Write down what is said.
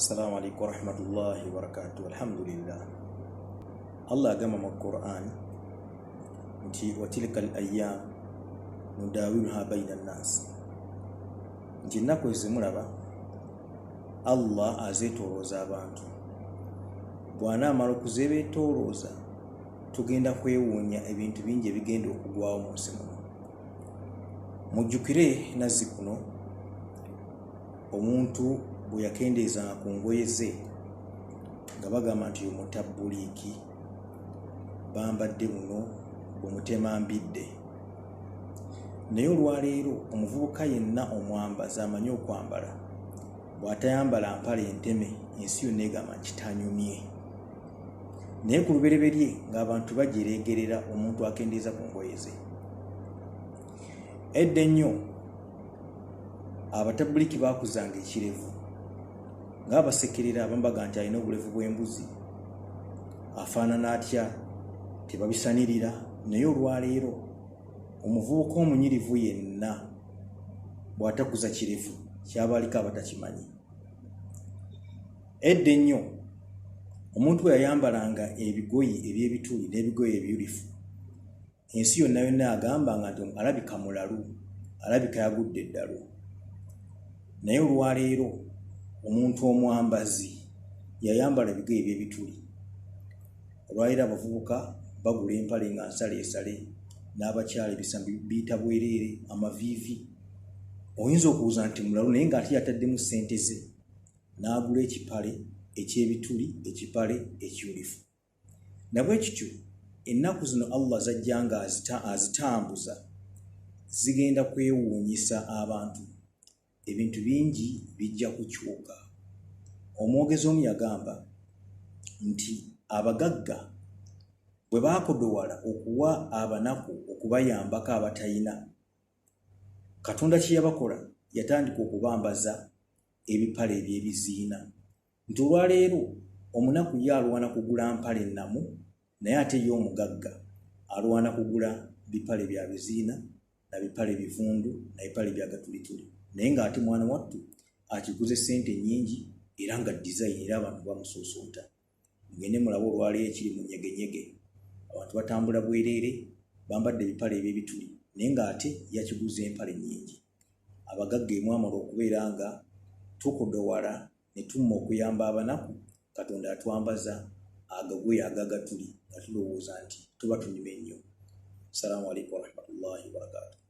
Assalamu alaikum warahmatullahi wabarakatuh. Alhamdulillah, Allah agamba mu Quran nti watilika al ayyam nudawiluha baina nnas, nti ennaku ezimulaba Allah azeetolooza abantu, bw'anaamala okuzebeetolooza tugenda kwewuunya ebintu bingi ebigenda okugwawo mu nsi muno. Mujjukire nazzi kuno omuntu bwe yakendeezanga ku ngoye ze nga bagamba nti oyo mutabbuliiki, bambadde buno bumutema mbidde. Naye olwaleero omuvubuka yenna omwambazi amanyi okwambala bw'atayambala mpale enteme, ensi yonna egamba nti tanyumye. Naye ku lubereberye ng'abantu bajereegerera omuntu akendeeza ku ngoye ze. Edda ennyo abatabuliki baakuzanga ekirevu ng'abasekerera, abamu baga nti alina obulevu bw'embuzi, afaanana atya, tebabisanirira. Naye olwaleero omuvubuka omunyirivu yenna bw'atakuza kirevu kyabaliko abatakimanyi. Edda ennyo omuntu bwe yayambalanga ebigoye eby'ebituli n'ebigoye ebiyulifu, ensi yonna yonna yagambanga nti alabika mulalu, alabika yagudde eddalu. Naye olwaleero omuntu omwambazi yayambala ebigoye eby'ebituli. Olwaleero abavubuka bagula empale nga nsaleesale, n'abakyala ebisambi biyita bwereere, amaviivi. Oyinza okuwuza nti mulalu, naye ng'ate yataddemu ssente ze n'agula ekipale eky'ebituli, ekipale ekiyulifu. Nabwe kityo ennaku zino Allah zajja nga azitambuza, zigenda kwewuunyisa abantu, ebintu bingi bijja kukyuka. Omwogezi omu yagamba nti abagagga bwe baakodowala okuwa abanaku okubayambako abatayina, Katonda kye yabakola yatandika okubambaza ebipale eby'ebiziina, nti olwaleero omunaku ye alwana kugula mpale nnamu, naye ate ye omugagga alwana kugula bipale bya biziina na bipale bivundu na bipale bya gatulituli, naye ng'ate mwana wattu akiguze ssente nnyingi era nga dizayini, era abantu bamusuusuuta. Mugende mulabe olwaleero ekiri mu nyegenyege, abantu batambula bwereere, bambadde ebipale eby'ebituli, naye ng'ate yakiguze empale nnyingi. Abagagga emwamala okubeera nga tukodowala ne tumma okuyamba abanaku, Katonda atwambaza agagoye agagatuli nga tulowooza nti tuba tunyuma ennyo. Assalamu alaikum warahmatullahi wabarakatuh.